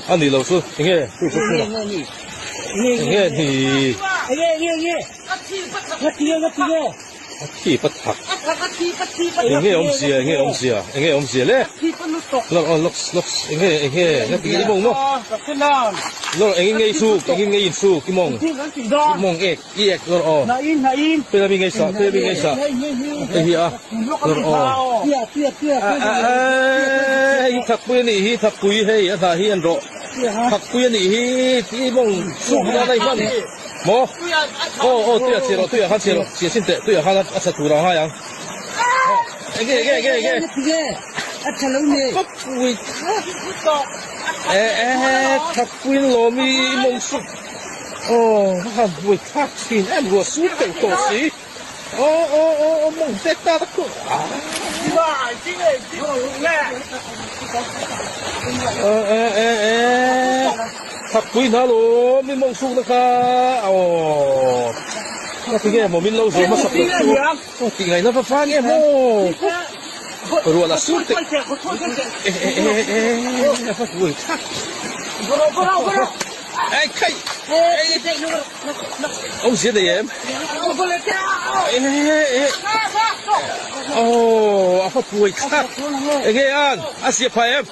A nih loh chu enge chu chu chu enge ni a thi pa thak enge awmzia enge awmzia enge awmzia le lawk aw lawk lawk enge enge nga ti nge i mawng maw lawk enge nge i suk enge nge in suk i mawng i mawng ek i ek lawk aw pela mi nge sa pela mi nge sa hei hi a lawk aw hei hi thakpui a nih hi thakpui hei a hnah hi an rawh thakpui a nih hi i mawng suk nan a i hman Maw? Aw aw tuiah chhiah rawh tuiah khan chhiah rawh chhiah chin teh tuiah khan a chha tur ang ngai ang. Enge enge enge enge. A tha lo ne. Ka pui kha. E e thakpuiin lawm i mawng suk. Aw ka han buai thlak thin em ruah sur teuh tawh si. Aw aw aw aw mawng tek ta ta khu. E e e e thakpui hna lawm i mawng sukna kha aw ka ti nge maw min lo zawm hmasak loh chu aw tih ngaihna va vang em aw ruah la sur teh e e e e a va buai thlak ei khai ei Awmzia nei em? Aw, a fa puai thlak. Enge an? A siah phah em?